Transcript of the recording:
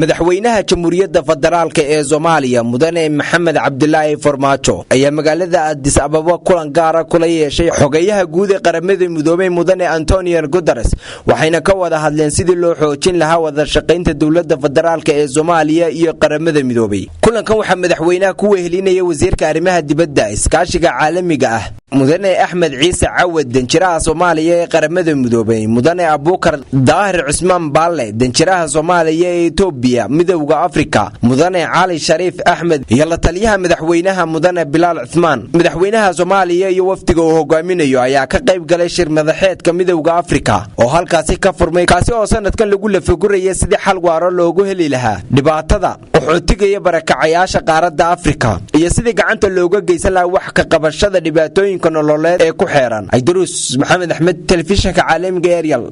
Madaxweynaha Jamhuuriyadda Federaalka ee Soomaaliya, Mudane Maxamed Cabdilaahi Farmaajo, ayaa magaalada Adis Ababa kulan gaara kula yeeshay xogeyaha guud ee Qaramada Midoobay, Mudane Antonio Guteres, waxayna ka wada hadleen sidii loo xoojin lahaa wada shaqaynta dowladda federaalka ee Soomaaliya iyo Qaramada Midoobay. Kulankan waxaa madaxweynaha ku wehelinaya wasiirka arrimaha dibadda, iskaashiga caalamiga ah, Mudane Axmed Ciise Cawad, danjiraha Soomaaliya ee Qaramada Midoobay, Mudane Abuukar Daahir Cusmaan Baalle, danjiraha Soomaaliya ee Etoobiya, Midowda Afrika, Mudane Cali Shariif Axmed, iyo la taliyaha madaxweynaha, Mudane Bilaal Cuthmaan. Madaxweynaha Soomaaliya iyo wafdiga uu hogaaminayo ayaa ka qayb galay shir madaxeedka Midowda Afrika oo halkaasi ka furmay, kaasi oo sanadkan lagu lafaguraya sidii xal waaro loogu heli lahaa dhibaatada qaxootiga iyo barakacayaasha qaaradda Afrika iyo sidii gacanta looga geysan lahaa wax ka qabashada dhibaatooyinka nololeed ee ku xeeran. Cayduruus Maxamed Axmed, telefishinka caalamiga Eryal.